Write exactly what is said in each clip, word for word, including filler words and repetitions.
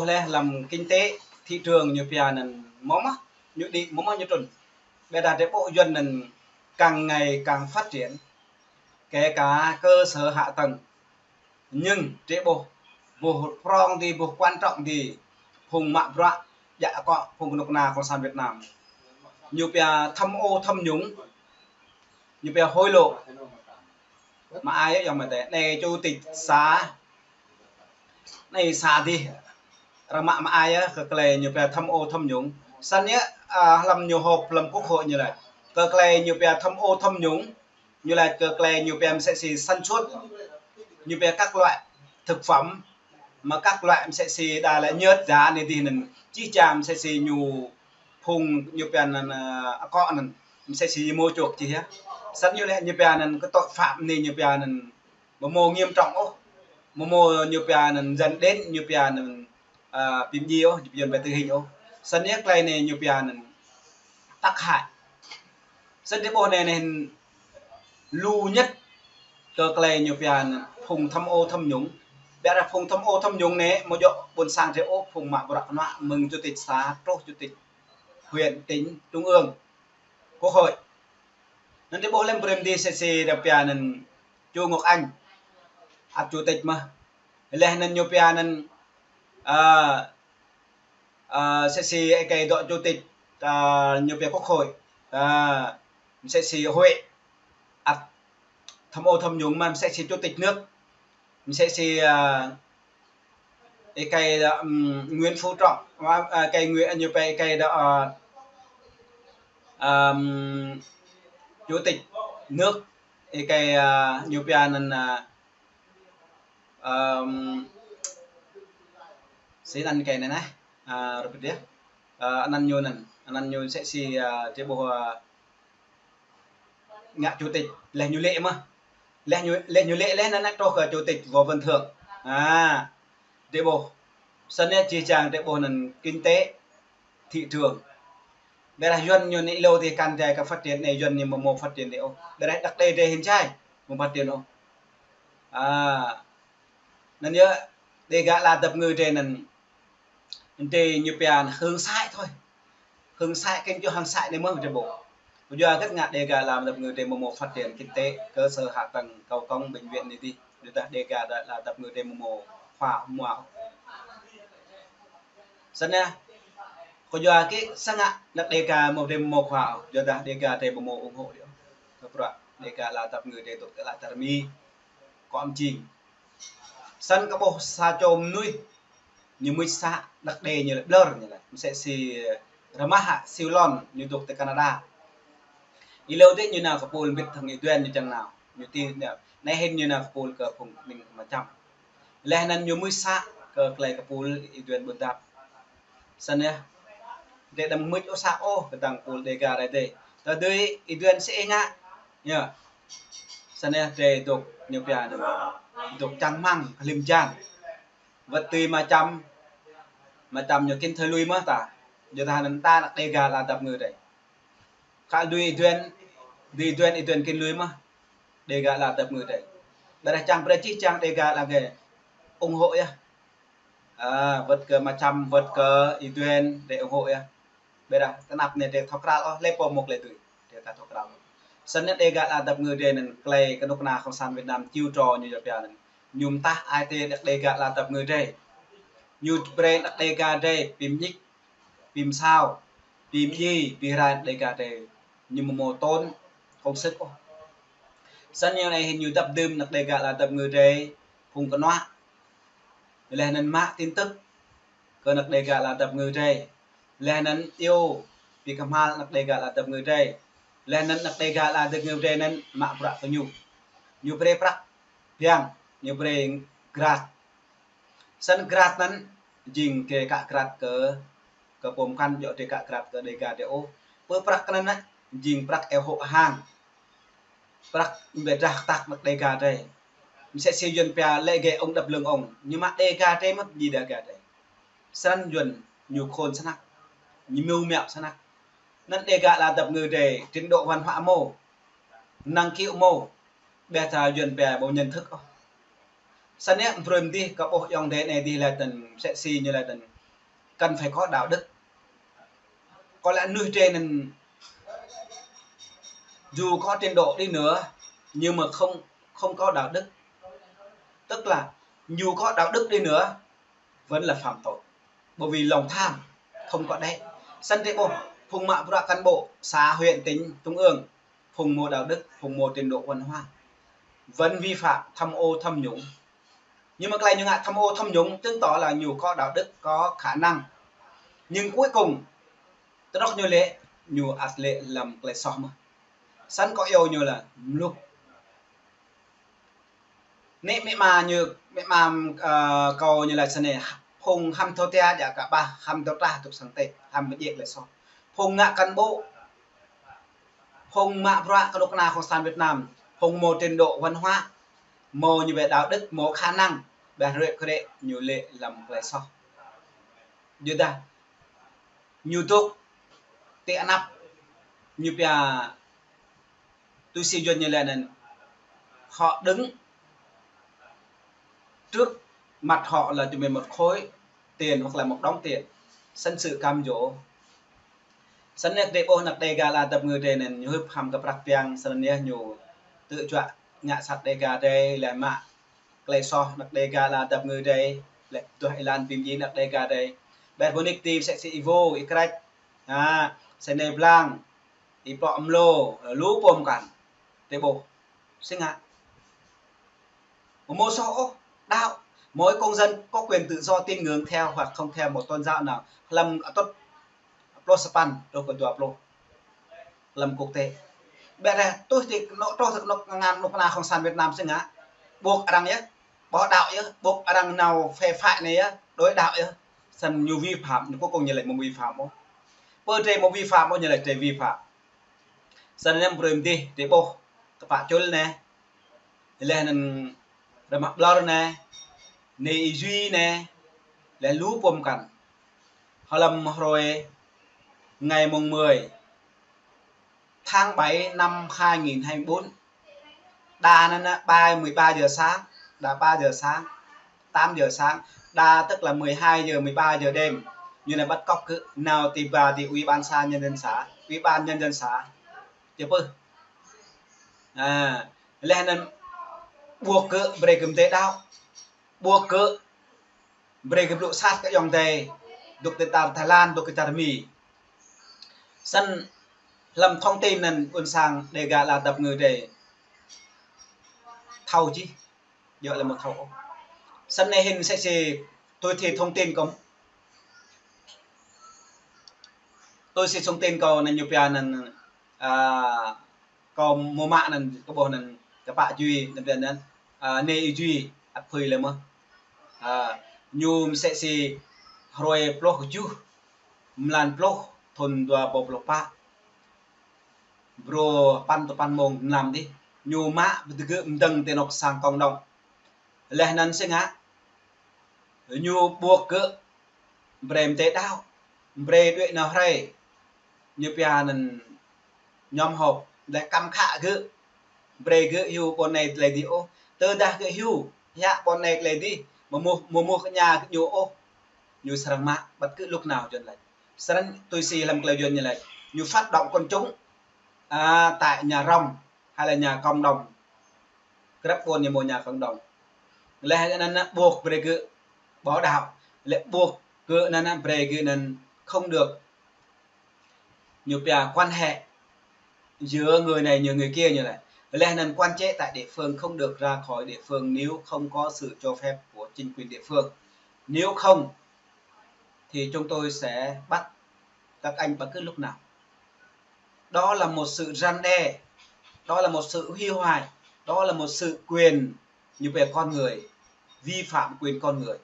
Lĕ lăm kinh tế, thị trường ñu pia anŭn mơ̆ mơ̆, ñu đĭ mơ̆ mơ̆ ñu trŭn. Ƀiădah drei ƀuh Yuan anŭn càng ngày càng phát triển, kể cả cơ sở hạ tầng. Nhưng drei ƀuh, ƀuh prong dih, ƀuh quan trọng dih, phung mă bruă, djă akŏ, phung kơnuk kơna Cộng sản Việt Nam. Ñu pia tham ô tham nhũng, ñu pia hối lộ. Mă ai yơh, yŏng mơ̆ tĕ. Anai chủ tịch xã, anai xã dih. Arăng mă mă ai yơh, kơ tơlơi ñu pia tham ô tham nhũng. Snăn yơh, a, hlăm ñu họp hlăm quốc hội ñu laĭ. Kơ tơlơi ñu pia tham ô tham nhũng, ñu laĭ kơ tơlơi ñu pia msĕ si sản xuất, ñu pia các loại thực phẩm, mă các loại msĕ si đa lĕ nhớt giá anai dih anŭn. Čih čang msĕ si ñu phung ñu pia anŭn, a, akŏ anŭn. Msĕ si ñu mơ̆ čŏk čih yơh. Snăn ñu lĕ ñu pia anŭn kơ tội phạm anai ñu pia anŭn mơ̆ mơ̆ nghiêm trọng ôh. Mơ̆ mơ̆ ñu pia anŭn dẫn đến ñu pia anŭn, a, pim ji ôh, ñu pia anŭn pia tử hình ôh. Snăn yơh tơlơi anai ñu pia anŭn tác hại. Snăn drei ƀuh anai anŭn lu nhất kơ tơlơi ñu pia anŭn phung tham ô tham nhũng. Ƀiădah phung tham ô tham nhũng anai mơ̆ djŏ ƀôn sang drei ôh, phung mă bruă kơnuă mơ̆ng chủ tịch xã truh chủ tịch huyện, tỉnh, trung ương, quốc hội. Anŭn drei ƀuh lĕ brơi mơ̆ dih msĕ si dŏ pia anŭn Chu Ngọc Anh, ăt chủ tịch mơ̆. Leh anŭn ñu pia anŭn, a, a, msĕ si ơi kơi dŏ chủ tịch, a, ñu pia quốc hội, a, msĕ si huyện, ăt tham ô tham nhũng mơ̆, msĕ si chủ tịch nước, msĕ si, a, ơi kơi dŏ, ưm, Nguyễn Phú Trọng, a, ơi kơi Nguyễn, ñu pia ơi kơi dŏ, a, ưm, chủ tịch nước, ơi kơi, a, ñu pia anŭn, a, ưm, si anăn ơi kơi anai neh, a, rơbit yơh. A, anăn ñu anăn, anăn ñu msĕ si, a, drei ƀuh, a, ngă chủ tịch, leh ñu lĕ mơ̆. Leh ñu, leh ñu lĕ leh anŭn truh kơ chủ tịch Võ Văn Thưởng. A, drei ƀuh. Snăn yơh čih čang drei ƀuh anŭn kinh tế, thị trường. Ƀiădah Yuan ñu anai êlâo dih kăn djai kơ phát triển anai, Yuan ñu mơ̆ mơ̆ phát triển dih ôh. Ƀiădah đăk đe drei hin čai mơ̆ phát triển ôh. A, anŭn yơh, Đêga ala dăp ngui drei anŭn, drei ñu pia hăng săi thôi. Hăng săi, kơnh čô hăng săi anai mơ̆ drei ƀuh. Kơ yua hơget ngă Đêga ala dăp ngui drei mơ̆ mơ̆ phát triển kinh tế, cơ sở hạ tầng, cầu cống, bệnh viện anai dih. Yua dah Đêga ala dăp ngui drei mơ̆ mơ̆ khua mua. Snăn yơh, kơ yua hơget sơngă anăk Đêga mơ̆ drei mơ̆ mơ̆ khua, yua dah Đêga drei mơ̆ mơ̆ ủng hộ dih. Kơ bruă Đêga ala dăp ngui drei dŏ tơlơi tơrmi, kŏ mjing. Snăn kơ ƀuh sa čô mơnuih, ñu mưč să, đăk đe ñu lĕ blơr ñu lĕ. Msĕ si rơmah hă, Siu Lon, ñu dŏ tơ Canada. Êlâo dih ñu nao kơpul mbĭt hăng Y Duên ñu čang nao. Ñu ti, ñu, anai hĭn ñu nao kơpul kơ phung ƀing Mă Čăm. Leh anŭn ñu mưč să kơ tơlơi kơpul Y Duên ƀuôn dap. Snăn yơh, drei đăm mưč ôh să ôh kơdăng kơpul Đêga drei dih. Tơdơi Y Duên sĭ ngă. Yơh. Snăn yơh drei dŏ ñu pia anŭn, dŏ čang rơmang, kơ hlĭm hơjan. Wơ̆t tui Mă Čăm, Mă Čăm ñu kĭn thâo lui mơ̆ ta. Yua dah anŭn ta anăk Đêga ala dăp ngui drei. Khă lui Y Duên, lui Y Duên, Y Duên kĭn lui mơ̆ Đêga ala dăp ngui drei. Ƀiădah čang brơi čih čang Đêga ala gơ̆ ủng hộ yơh. A, wơ̆t kơ Mă Čăm, wơ̆t kơ Y Duên drei ủng hộ yơh. Ƀiădah tơnap anai drei thâo krăl ôh, lĕ pô mơ̆ tơlơi tui, drei ta thâo krăl ôh. Snăn Đêga ala dăp ngui drei anŭn tơlơi kơnuk kơna Cộng sản Việt Nam čiu trŏ ñu yua pia anŭn. Ñu mơtah ai tê anăk Đêga ala dăp ngui drei. Ñu brơi anăk Đêga drei pim ñik, pim sao, pim ji, pim rai anăk Đêga drei. Ñu mơ̆ mơ̆ tốn công sức ôh. Snăn yơh anai hĭn ñu dăp dưm anăk Đêga ala dăp ngui drei, phung kơnuă. Leh anŭn mă tin tức kơ anăk Đêga ala dăp ngui drei. Leh anŭn iâu bi kơhma̱l anăk Đêga ala dăp ngui drei. Leh anŭn anăk Đêga ala dăp ngui drei anŭn mă bruă kơ ñu. Ñu brơi prăk biang, ñu brơi grat. Snăn grat anŭn jing kơ kă grat kơ, kơ pô mkăn djŏ drei kă grat kơ Đêga drei ôh. Pơ prăk anŭn anŭn jing prăk eo hŏ hang. Prăk ƀiădah kơtăk anăk Đêga drei. Msĕ si Yuan pia lĕ gơ̆ ông đập lưng ông. Ñu mă Đêga drei mơ̆ ji Đêga drei. Snăn Yuan ñu khôn snăk. Ñu mơ̆ mơyap snăk. Anŭn Đêga ala dăp ngui drei, trình độ văn hóa mơ̆, năng khiếu mơ̆, ƀiădah Yuan pia ƀu nhận thức ôh. Snăn yơh, brơi mơ̆ dih, kơ ƀuh ayŏng adơi anai dih laĭ tăn, msĕ si ñu laĭ tăn. Cần phải có đạo đức. Có lẽ mơnuih drơi anŭn dù có trình độ đi nữa nhưng mà không không có đạo đức, tức là dù có đạo đức đi nữa vẫn là phạm tội, bởi vì lòng tham không có đáy. Săn drơi ƀuh phung mă bruă cán bộ xã, huyện, tỉnh, trung ương, phung mô đạo đức, phung mô trình độ văn hóa vẫn vi phạm, tham ô tham nhũng. Nhưng mà tơlơi ñu ngă tham ô tham nhũng chứng tỏ là ñu có đạo đức, có khả năng. Nhưng cuối cùng tơdrŏk ñu lĕ, ñu ăt lĕ lăm tơlơi soh mơ̆n. Săn kâo iâu ñu lĕ mluk. Anai mĕ ma ñu, mĕ ma, ơ, kâo ñu laĭ săn anai, phung hăm thâo tia djă kơ ƀah, hăm thâo trah tŭk sang tĕ, hăm pơdjai tơlơi soh. Phung ngă cán bộ, phung mă bruă kơnuk kơna cộng sản Việt Nam, phung mô trình độ văn hóa, mô ñu ƀơi đạo đức, mô khả năng, ƀơi rơ̆k rĕ ñu lĕ lăm tơlơi soh. Yua dah ñu dŏ tĕ anăp, ñu pia tui si Yuan ñu laĭ anŭn, họ đứng trước mặt họ là chuẩn bị một khối tiền hoặc là một đống tiền, sẵn sự cám dỗ. Săn anai drơi ƀuh anăk Đêga ala dăp ngư drơi anŭn ñu hưp hăm kơ prăk piăng, săn anai ñu tơjuă ngă sat Đêga drơi, lĕ mă tơlơi soh anăk Đêga ala dăp ngư drơi, lĕ tuh êlan bim djai anăk Đêga drơi. Ƀĕ bơnik ti sĕ si ivo, ikrĕč, ha, sĕ ne blang, iplŏ mlô, lu pôm kăn. Drơi ƀuh. Sing hă? Mô soh ôh, đạo. Mỗi công dân có quyền tự do tín ngưỡng theo hoặc không theo một tôn giáo nào. Hlăm atŭt pluh sapăn truh kơ dua pluh hlăm quốc tế. Ƀĕ dah tuh ti kơnuk, truh ti kơnuk ngăn kơnuk kơna cộng sản Việt Nam sing hă? Ƀuh arăng yơh, ƀuh đạo yơh, ƀuh arăng nao phê phại anai yơh, đối đạo yơh. Săn ñu vi phạm, ñu cuối cùng ñu laĭ mơ̆ vi phạm ôh. Pơ drơi mơ̆ vi phạm ôh, ñu laĭ drơi vi phạm. Săn anai brơi mơdih drơi ƀuh kơpă Čul anai, laih anŭn Rơmah Ƀlŏr anai, Nê Y Duy anai, laih lu pôm kăn. Hlăm hrơi ngày mùng mười tháng bảy năm hai nghìn hai mươi bốn, đa anŭn anai, ba, mười ba giờ sáng, đa ba giờ sáng, tám giờ sáng, đa tức là mười hai giờ, mười ba giờ đêm, ñu anai bắt cóc gơ̆, nao ti ba ti ủy ban xã, nhân dân xã, ủy ban nhân dân xã. Čơ pơh. À, laih anŭn ƀuh gơ̆ brơi gơ̆ mơdơi đaŏ. Ƀuh gơ̆ brơi gơ̆ blŭ sat kơ ayŏng adơi, dŏ ti čar Thái Lan, dŏ ti čar Mi. Săn hlăm thông tin anŭn ƀôn sang Đêga ala dăp ngư drơi thâo čih, djơ̆ lĕ mơ̆ thâo ôh. Săn anai hĭn sĕ si tui si thông tin kâo, tui si thông tin kâo anŭn ñu pia anŭn, à, kâo mơ̆ mă anŭn kơ ƀuh anŭn kơpă Duy anŭn pia anŭn, à, Nê Y Duy ăt phơi lĕ mơ̆. À, ñu mơ̆ sĕ si hrơi pluh kơjuh mlan pluh thun dua rơbâo pluh pă, brô păn tơ păn mông mlam dih, ñu mă pơtơgơ̆ mơdơ̆ng ti anŏ sang cộng đồng. Laih anŭn sing hă, ñu ƀuh gơ̆ brơi mơdơi đaŏ, brơi đuaĭ nao hrơi, ñu pia anŭn nhóm họp, laih kăm khă gơ̆, brơi gơ̆ hyu ƀôn anai tơlơi dih ôh. Tơdah gơ̆ hyu, hyu ƀôn anai tơlơi dih, mơ̆ mơ̆, mơ̆ mơ̆ kơ ñu ôh, ñu srăng mă bất cứ lúc nào, Yuan laĭ. Srăng tui si hlăm tơlơi Yuan ñu laĭ, ñu phát động quần chúng, à, tại nhà rồng hay là nhà cộng đồng. Krăp ƀôn ñu mơ̆ nhà cộng đồng. Laih anŭn anŭn ƀuh brơi gơ̆ ƀô̆ đaŏ. Laih ƀuh gơ̆ anŭn anŭn brơi gơ̆ anŭn không được, ñu pia quan hệ giữa người này như người kia ñu laĭ. Laih anŭn quản chế tại địa phương, không được ra khỏi địa phương nếu không có sự cho phép của chính quyền địa phương. Nếu không thì chúng tôi sẽ bắt các anh bất cứ lúc nào. Đó là một sự răn đe, đó là một sự hủy hoại, đó là một sự quyền như về con người, vi phạm quyền con người.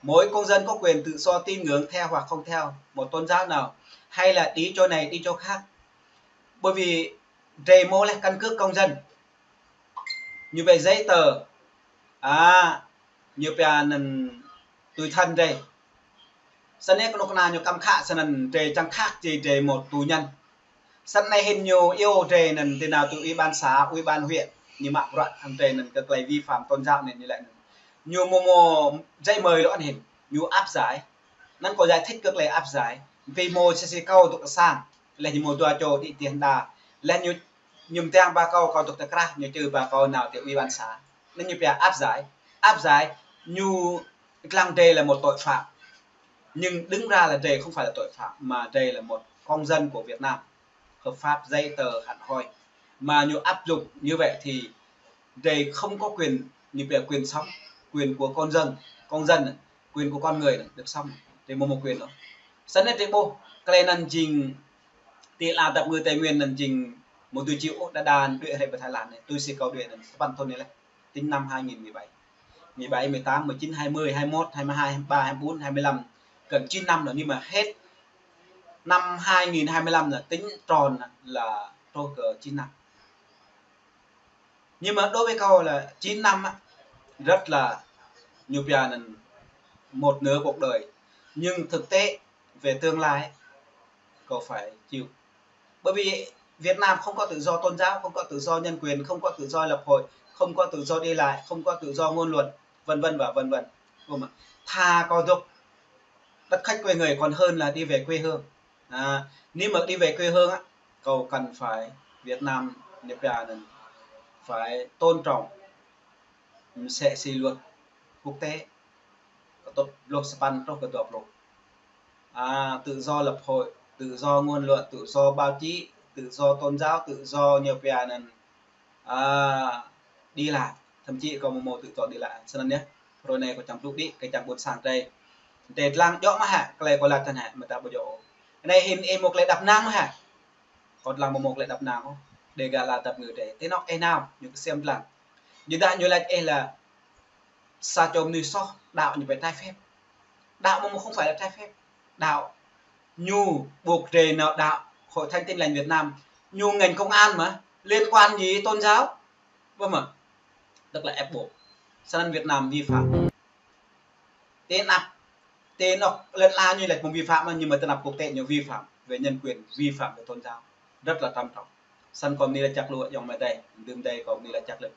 Mỗi công dân có quyền tự do tín ngưỡng theo hoặc không theo một tôn giáo nào, hay là đi chỗ này đi chỗ khác. Bởi vì drơi mơ̆ laih căn cước công dân, ñu ƀơi giấy tờ, à, ñu pia anŭn tủi thân drơi. Săn anai kơnuk kơna ñu kăm khă, săn anŭn drơi čang khă či drơi một tù nhân. Săn anai hĭn ñu iâu drơi anŭn ti nao tui ủy ban xã, ủy ban huyện, ñu mă bruă hăng drơi anŭn kơ tơlơi vi phạm tôn giáo anŭn ñu laĭ anŭn. Ñu mơ̆ mơ̆ giấy mời lŏ anŭn hĭn, ñu áp giải. Anŭn kâo giải thích kơ tơlơi áp giải. Pi mơ̆ sĭt sĭt kâo dŏ kơ sang, laih ñu mơ̆ dua čô đĭ tih đa. Laih ñu, ñu mơ̆ tiang ba kâo, kâo dŏ tơ krah, ñu čư ba kâo nao tơ ủy ban xã. Anŭn ñu pia áp giải. Áp giải, ñu lăng drei là một tội phạm. Nhưng đứng ra là drei không phải là tội phạm, mà drei là một công dân của Việt Nam, hợp pháp, giấy tờ hẳn hoi. Mà ñu áp dụng như vậy thì drei không có quyền, ñu pia quyền sống, quyền của con dân, công dân, quyền của con người được sống, drei mơ̆ mơ̆ quyền đó. Sĭt anŭn drei ƀuh, tơlơi anŭn jing, ti la dăp ngư Tây Nguyên anŭn jing, mơ̆ tui či ôh đa đa đuaĭ rai pơ Thái Lan anai, tui si kâo đuaĭ anŭn sapăn thŭn anai laih. Tính năm hai nghìn mười bảy, mười bảy, mười tám, mười chín, hai mươi, hai mươi mốt, hai mươi hai, hai mươi ba, hai mươi bốn, hai mươi lăm, gần chín năm rồi, nhưng mà hết năm hai nghìn hai mươi lăm là tính tròn là trôi cờ chín năm. Nhưng mà đối với kâo là chín năm á, rất là, ñu pia anŭn, một nửa cuộc đời. Nhưng thực tế về tương lai, kâo phải chịu. Bởi vì Việt Nam không có tự do tôn giáo, không có tự do nhân quyền, không có tự do lập hội, không có tự do đi lại, không có tự do ngôn luận, vân vân và vân vân. Đúng không ạ? Thà kâo dŏ đất khách quê người còn hơn là đi về quê hương. À, nếu mà đi về quê hương á, kâo cần phải Việt Nam, Nhật Bản, phải tôn trọng, msĕ si luật quốc tế. Kơtŭp pluh sapăn truh kơ dua pluh. À, tự do lập hội, tự do ngôn luận, tự do báo chí, tự do tôn giáo, tự do ñu pia anŭn, à, đi lại. Thậm chí kâo mơ̆ mơ̆ tự do đi lại. Sĭt anŭn yơh. Hrơi anai kâo čang blŭ đĭ, kơ čang ƀôn sang drei. Drei lăng djơ̆ mơ̆ hă, tơlơi kâo laĭ tơ̆ hă, mơta ƀu djơ̆. Anai hĭn ih mơ̆ tơlơi đăp năng mơ̆ hă. Kâo lăng mơ̆ mơ̆ tơlơi đăp năng ôh. Dêh gah la dăp ngư drei. Tơ anŏ ih nao, ñu kơsem lăng. Ñu đa ñu laĭ ih là sa čô mơnuih soh, đaŏ ñu phải trái phép. Đaŏ mơ̆ mơ̆ không phải là trái phép. Đaŏ, ñu ƀuộc drei nao đaŏ Hội Thánh Tin Lành Việt Nam. Ñu ngành công an mà, liên quan gì tôn giáo? Ƀuh mơ̆? Tức là ép buộc. Sĭt anŭn Việt Nam vi phạm. Tơ anăp, tơ anŏ lŏn ala ñu laĭ mơ̆ vi phạm, nhưng mà tơ anăp quốc tế ñu vi phạm về nhân quyền, vi phạm về tôn giáo. Rất là trầm trọng. Sĭt anŭn kâo bơni laĭ čăk lu ayŏng amai adơi, đưm đei kâo bơni laĭ čăk lu.